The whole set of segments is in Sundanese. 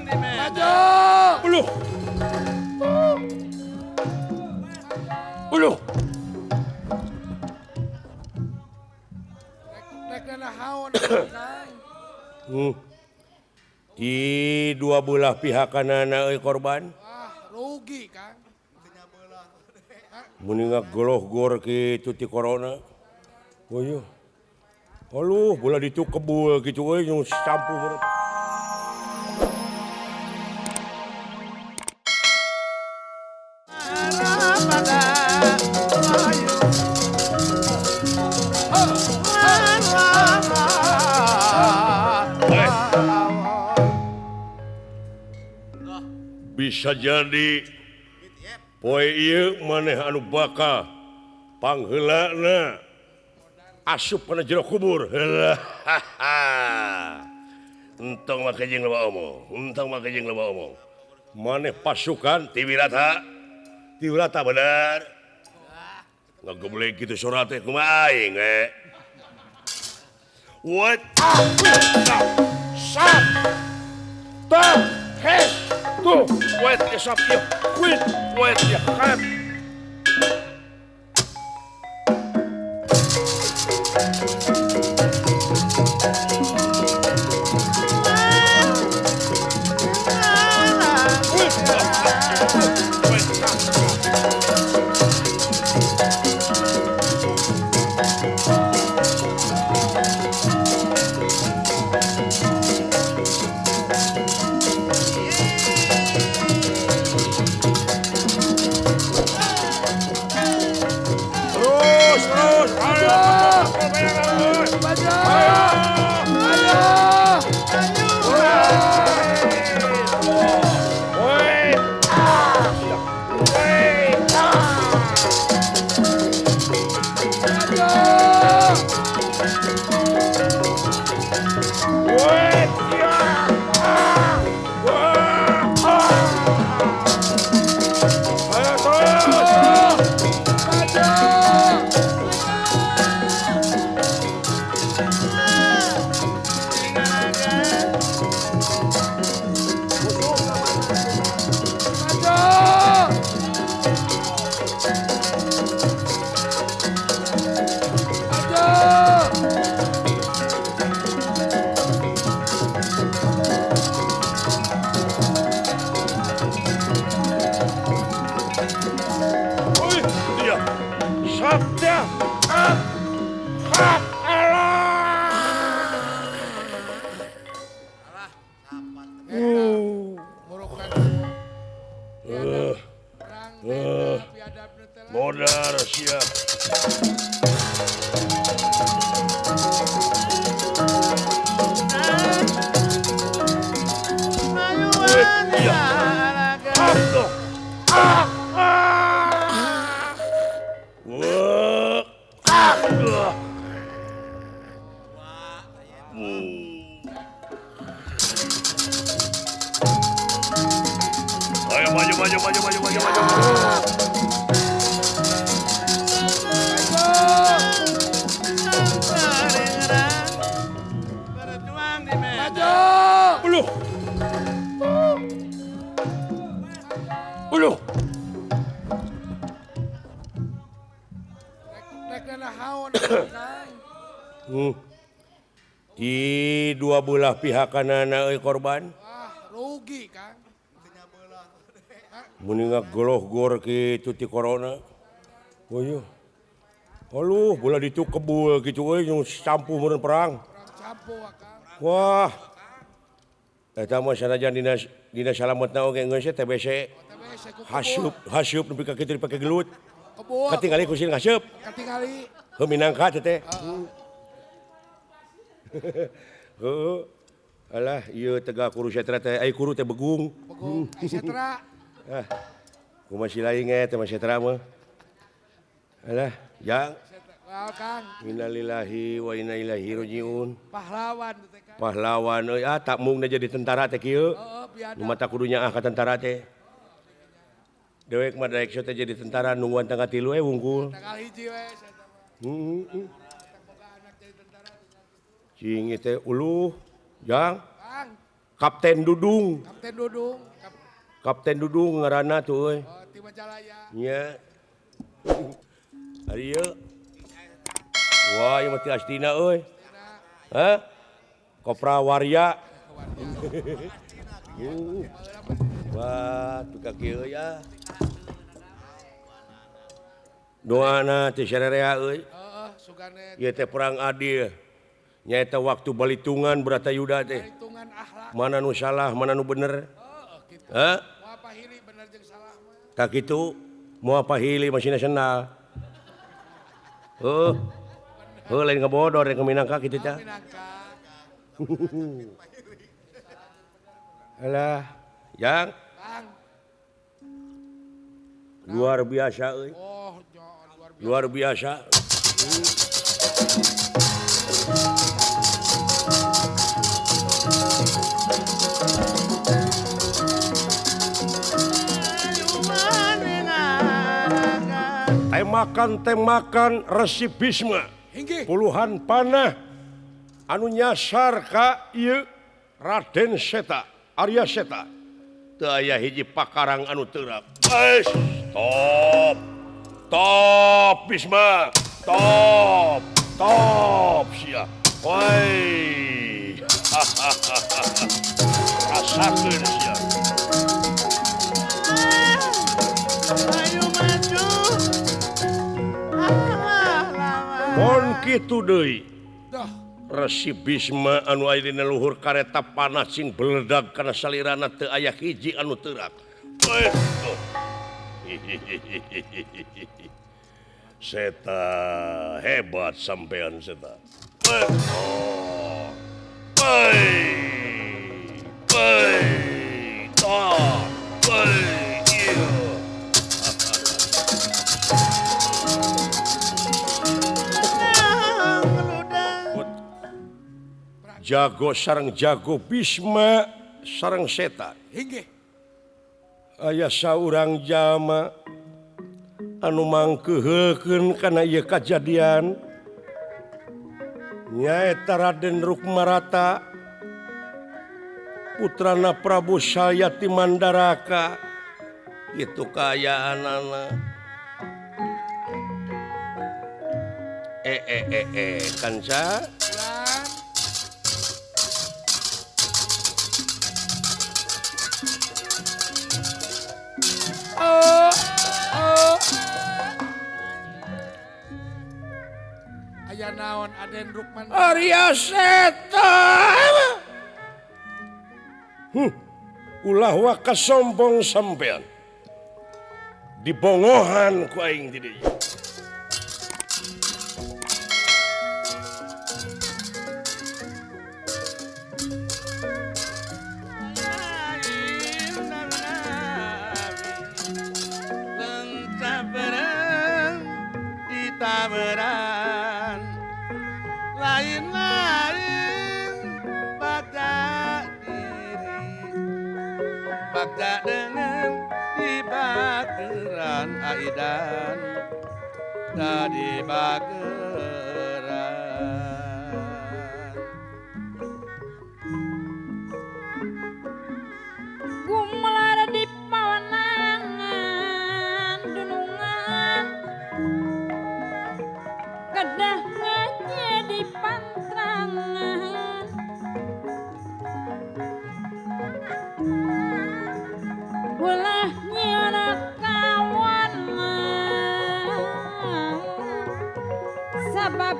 Maju. Uluh. Uluh. Di dua belah pihak kanana euy korban. Wah, rugi Kang. Mun ngagolohgor kitu ti corona. Oh iya. Aluh, bola ditu kebul kitu euy nu campuh. Bisa jadi poe ieu maneh anu bakal pangheulana asup kana jero kubur. Entong make jeung loba omong, entong make jeung loba omong. Maneh pasukan ti Wirata. Ti Wirata bener. Ngageblek kitu sora teh kumaha aing we. What? Sap. Ta. Hes. Tuh, wet ya sap ya. Wet, wet ya kan. Modar siap. Ayo maju maju maju maju maju maju. Uluh. Uluh. Di dua belah pihak kanana euy korban. Wah, rugi Kang. Mun ngagolohgor kitu ti corona. Oh iya. Aluh, bola ditu kebul kitu euy nu campuh meureun perang. Wah. Eta mah sanajan dina salametna oge geus TBC. Hasup, hasup nepi ka kitu dipake gelut. Katingali ku sieun ngasup. Katingali. Heuh minangka teh teh. Heuh. Alah, ieu tegak kuru setra teh, ai kuru teh begung. Begung, ai setra. Ah. Kumaha si lain ge teh mah setra mah. Alah, jang. Kang. Innalillahi wa inna ilaihi rajiun. Pahlawan teh Kang. Pahlawan euy, ah tak mung jadi tentara teh kieu. Heeh, Nu mata kudu nyaah ka tentara teh. Dewek mah daek teh jadi tentara nungguan tanggal 3 we wungkul. Tanggal 1 we. Heeh. Cing teh uluh, jang. Kang. Kapten Dudung. Kapten Dudung. Kapten Dudung ngaranna tuh euy. Oh, ti Majalaya. Nya. Ari ieu. Wah, ieu mah ti Astina euy. Hah? Kopra Waria. Wah, tuh ka kieu ya. Doana teh sarerea euy. Heeh, sugane. Ieu teh perang adil. Nyaeta waktu balitungan Bratayuda teh. Mana nu salah, mana nu bener. Hah? Moal pahili bener jeung salah mah. Tah kitu, moal pahili masih nasional. Heuh. Heuh lain ngabodor rek Minangka kitu tah. Alah, Jang. Luar biasa euy. Oh, luar biasa. Temakan-temakan Resi Bisma. Puluhan panah anu nyasar ka ieu Raden Seta, Arya Seta. Teu aya hiji pakarang anu teurak. Stop. Top Bisma. Top. Top sia. Woi. Rasakeun sia. Ayo maju. Pon kitu deui. Resi Bisma anu aya dina luhur kareta panah sing beledag kana salirana teu aya hiji anu teurak. Seta hebat sampean Seta. Oh. Pai. Pai. Ta. Pai. Iya. Jago sareng jago Bisma sareng Seta. Inggih. Aya saurang jalma anu mangkeuheukeun kana ieu kajadian nyaeta Raden Rukmarata putrana Prabu Sayati Mandaraka. Itu kaayaanana. Kanca. Aya naon Aden Rukman Arya Seta. Ulah waka sombong sampean. Dibongohan ku aing di dieu. Lain-lain pada diri bagda dengan di bageran aidan tadi bageran gumelar di pawanangan dunungan kedah ngajadi pantrangan ulah nyara kawan sabab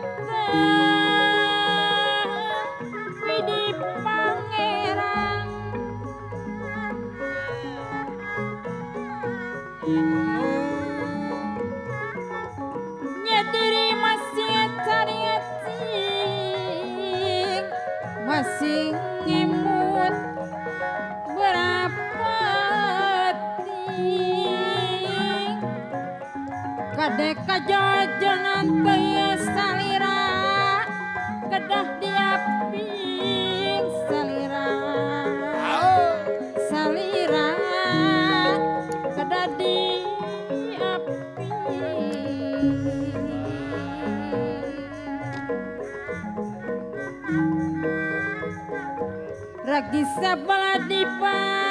widi pangeran nyadiri masih cari masih ngemut berapa ting kadek kajajanan teu salira kedah diaping salira salira kedah diaping. Ragi sebelah dipa